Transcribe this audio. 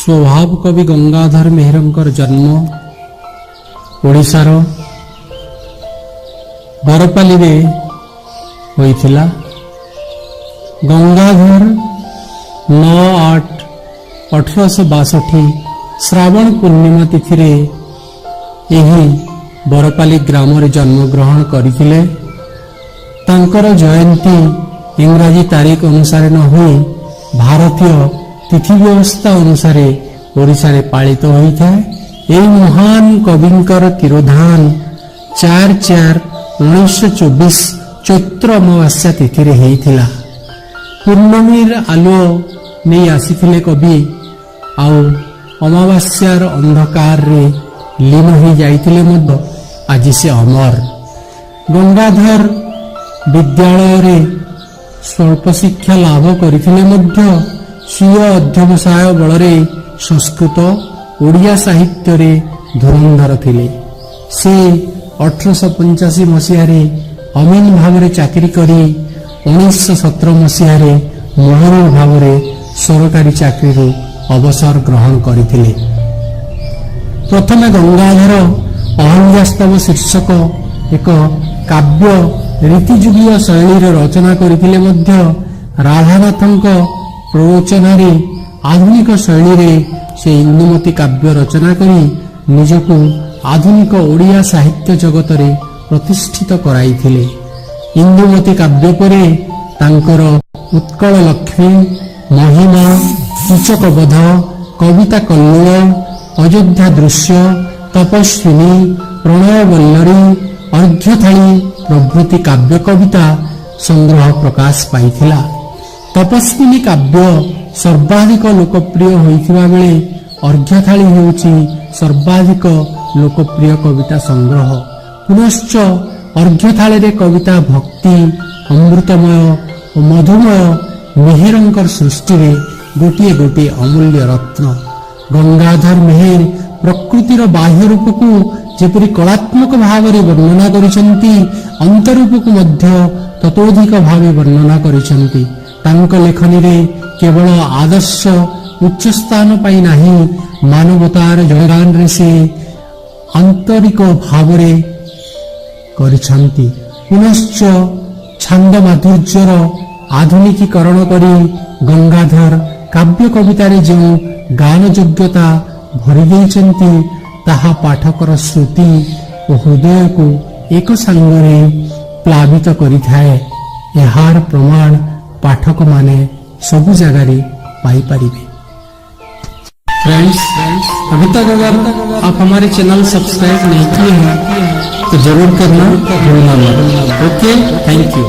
ସ୍ୱଭାବ କବି ଗଙ୍ଗାଧର ମେହେରଙ୍କର ଜନ୍ମ ଓଡ଼ିଶାର ବରପାଲିରେ ହୋଇଥିଲା। ଗଙ୍ଗାଧର 9/8/1862 ଶ୍ରାବଣ ପୂର୍ଣ୍ଣିମା ତିଥିରେ ଏହି ବରପାଲି ଗ୍ରାମରେ ଜନ୍ମଗ୍ରହଣ କରିଥିଲେ। ତାଙ୍କର ଜୟନ୍ତୀ ଇଂରାଜୀ ତାରିଖ ଅନୁସାରେ ନ ହୋଇ ଭାରତୀୟ ତିଥି ବ୍ୟବସ୍ଥା ଅନୁସାରେ ଓଡ଼ିଶାରେ ପାଳିତ ହୋଇଥାଏ। ଏହି ମହାନ କବିଙ୍କର ତିରୋଧାନ 4/4/1924 ଚୈତ୍ର ଅମାବାସ୍ୟା ତିଥିରେ ହେଇଥିଲା। ପୂର୍ଣ୍ଣମୀର ଆଲୁଅ ନେଇ ଆସିଥିଲେ କବି, ଆଉ ଅମାବାସ୍ୟାର ଅନ୍ଧକାରରେ ଲୀନ ହୋଇ ଯାଇଥିଲେ ମଧ୍ୟ ଆଜି ସେ ଅମର। ଗଙ୍ଗାଧର ବିଦ୍ୟାଳୟରେ ସ୍ୱଳ୍ପ ଶିକ୍ଷା ଲାଭ କରିଥିଲେ ମଧ୍ୟ ସ୍ୱୀୟ ଅଧ୍ୟବସାୟ ବଳରେ ସଂସ୍କୃତ, ଓଡ଼ିଆ ସାହିତ୍ୟରେ ଧୁରନ୍ଧର ଥିଲେ। ସେ 1885 ମସିହାରେ ଅମିନ ଭାବରେ ଚାକିରି କରି 1917 ମସିହାରେ ମହରର ଭାବରେ ସରକାରୀ ଚାକିରିରୁ ଅବସର ଗ୍ରହଣ କରିଥିଲେ। ପ୍ରଥମେ ଗଙ୍ଗାଧର ଅହଲ୍ୟାସ୍ତବ ଶୀର୍ଷକ ଏକ କାବ୍ୟ ରୀତିଯୁଗୀୟ ଶୈଳୀରେ ରଚନା କରିଥିଲେ ମଧ୍ୟ ରାଧାନାଥଙ୍କ ପ୍ରରୋଚନାରେ ଆଧୁନିକ ଶୈଳୀରେ ସେ ଇନ୍ଦୁମତୀ କାବ୍ୟ ରଚନା କରି ନିଜକୁ ଆଧୁନିକ ଓଡ଼ିଆ ସାହିତ୍ୟ ଜଗତରେ ପ୍ରତିଷ୍ଠିତ କରାଇଥିଲେ। ଇନ୍ଦୁମତୀ କାବ୍ୟ ପରେ ତାଙ୍କର ଉତ୍କଳ ଲକ୍ଷ୍ମୀ, ମହିମା, କୀଚକବଧ, କବିତା କଲ୍ଲୋଳ, ଅଯୋଧ୍ୟା ଦୃଶ୍ୟ, ତପସ୍ୱିନୀ, ପ୍ରଣୟ ବଲ୍ଲରୀ, ଅର୍ଘ୍ୟଥାଳି ପ୍ରଭୃତି କାବ୍ୟ କବିତା ସଂଗ୍ରହ ପ୍ରକାଶ ପାଇଥିଲା। ତପସ୍ୱିନୀ କାବ୍ୟ ସର୍ବାଧିକ ଲୋକପ୍ରିୟ ହୋଇଥିବା ବେଳେ ଅର୍ଘ୍ୟଥାଳି ହେଉଛି ସର୍ବାଧିକ ଲୋକପ୍ରିୟ କବିତା ସଂଗ୍ରହ। ପୁନଶ୍ଚ ଅର୍ଘ୍ୟଥାଳିରେ କବିତା ଭକ୍ତି ଅମୃତମୟ ଓ ମଧୁମୟ ମେହେରଙ୍କର ସୃଷ୍ଟିରେ ଗୋଟିଏ ଗୋଟିଏ ଅମୂଲ୍ୟ ରତ୍ନ। ଗଙ୍ଗାଧର ମେହେର ପ୍ରକୃତିର ବାହ୍ୟ ରୂପକୁ ଯେପରି କଳାତ୍ମକ ଭାବରେ ବର୍ଣ୍ଣନା କରିଛନ୍ତି, ଅନ୍ତରୂପକୁ ମଧ୍ୟ ତତୋଧିକ ଭାବେ ବର୍ଣ୍ଣନା କରିଛନ୍ତି। ତାଙ୍କ ଲେଖନୀରେ କେବଳ ଆଦର୍ଶ ଉଚ୍ଚ ସ୍ଥାନ ପାଇ ନାହିଁ, ମାନବତାର ଜୟଗାନରେ ସେ ଆନ୍ତରିକ ଭାବରେ କରିଛନ୍ତି। ପୁନଶ୍ଚ ଛାନ୍ଦ ମାଧୁର୍ଯ୍ୟର ଆଧୁନିକୀକରଣ କରି ଗଙ୍ଗାଧର କାବ୍ୟ କବିତାରେ ଯେଉଁ ଗାନ ଯୋଗ୍ୟତା ଭରି ଦେଇଛନ୍ତି, ତାହା ପାଠକର ଶ୍ରୁତି ଓ ହୃଦୟକୁ ଏକ ସାଙ୍ଗରେ ପ୍ଲାବିତ କରିଥାଏ। ଏହାର ପ୍ରମାଣ ପାଠକମାନେ ସବୁ ଜାଗାରେ ପାଇପାରିବେ। फ्रेंड्स, अभी तक अगर आप हमारे चैनल सब्सक्राइब नहीं किए हैं तो जरूर करना भूलना मत। Okay, thank you.